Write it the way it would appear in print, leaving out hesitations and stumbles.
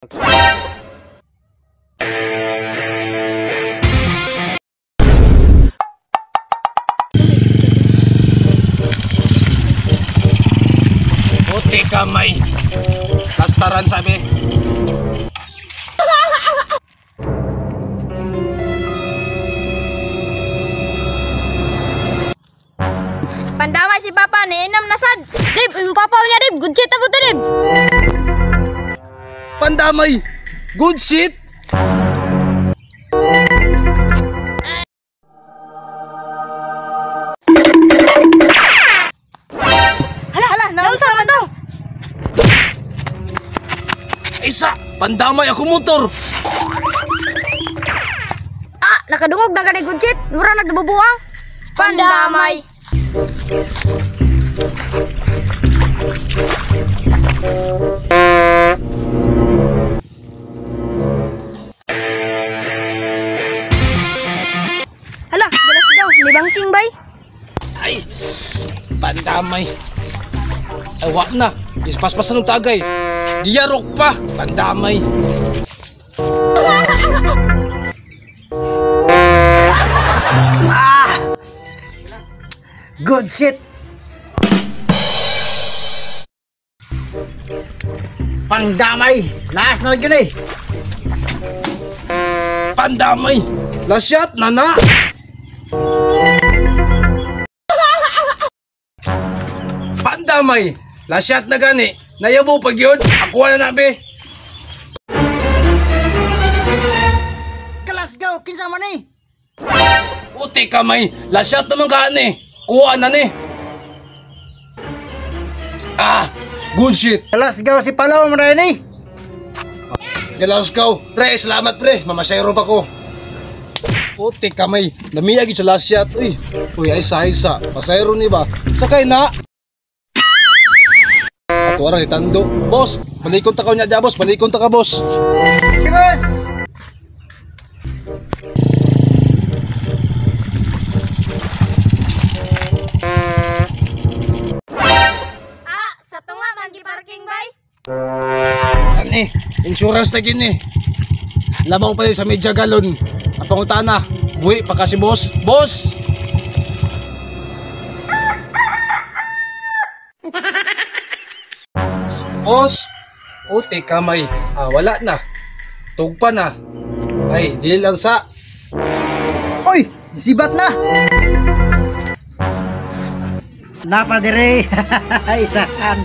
Puti kamay. Kastaran sabi. Pandamay si Papa ni inam nasad. Dib, imong papa niya dib, good shit abo to dib. Pandamay. Good shit. Hala, hala, naunsa man to? Isa, pandamay ako motor. Ah, nakadungog na gani good shit. Mura nagbubuang. Pandamay. Hala, dalas daw, ni bangking bay. Ay, pandamay. Ay, wa na. Ispaspasan ng tagay. Giyarok pa. Pandamay. Ah! Good shit. Pandamay. Laas na yun eh. Pandamay. Lasyat na na. Pandamay. Lasyat na gani. Nayabo pag yun. Ako na nabi. Kalasgaw, kinsa man eh. Puti kamay. Lasyat naman gani. Kuha na ni. Ah, good shit. Kalasgaw si Palaw mo na eh. Galasgaw. Pre, salamat pre. Mamasayro pa ko. Puti kamay. Namiyag sa last shot. Uy, uy, ay sa isa. Pasayro ni ba? Sakay na. Ato ara ni Tando. Boss, palikon ta ka niya, boss. Palikon ta ka, boss. Okay, boss. Ah, sa tunga man gi-parking bay. Ani, insurance na gini. Labaw pa yun sa media galon. Ang pangutana, buwi pa kasi boss. Boss! Boss! Puti kamay. Ah, wala na. Tugpa na. Ay, dili lang sa. Oy, sibat na. Napa dire. Isahan.